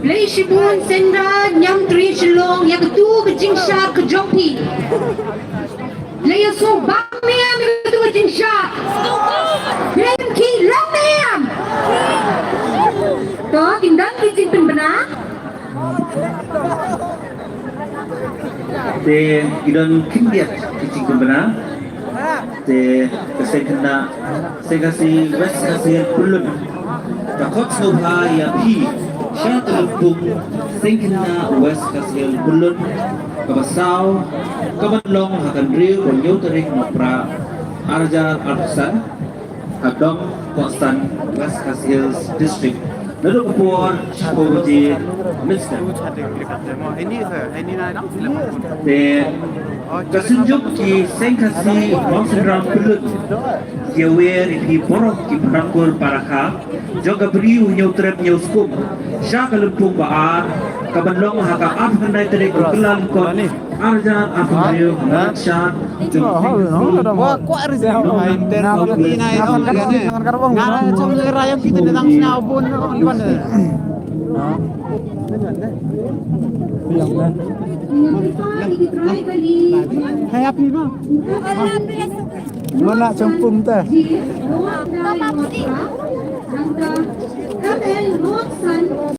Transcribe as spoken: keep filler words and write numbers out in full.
Blei shibun Sendra Niamtre Shyllong ïa katu ka jingshad ka jong phi. Lei ïa sngewbha mem ïa katu ka jingshad. Lei ki long mem. To, kin don ki jingpynbna. Te ki don khyndiat ki jingpynbna. Te ka seng khynnah, seng Khasi West Khasi Hills Pyllun, ka khot sngewbha ïa phi sha ka lympung seng khynnah West Khasi Hills Pyllun kaba saw, kaban long ha ka hynriew bad hynñiew tarik Nohprah ar hajar arphew san. Ka dong Kohsan, West Khasi Hills District. Naduh ka por shiphew baje mynstep. Te ka Synjuk ki Seng Khasi Mawsynram Pyllun, ki wer ïa phi baroh ki para kur para kha jong ka Bri U Hynñiewtrep Hynñiewskum sha ka lympung ba ar, kaban long ha ka arphew khyndai tarik u Kyllalyngkot, ar hajar arphew hynriew, ha ka shnong Shad, jong ka Seng Khasi. Hai, api, bang. Mana campur teh?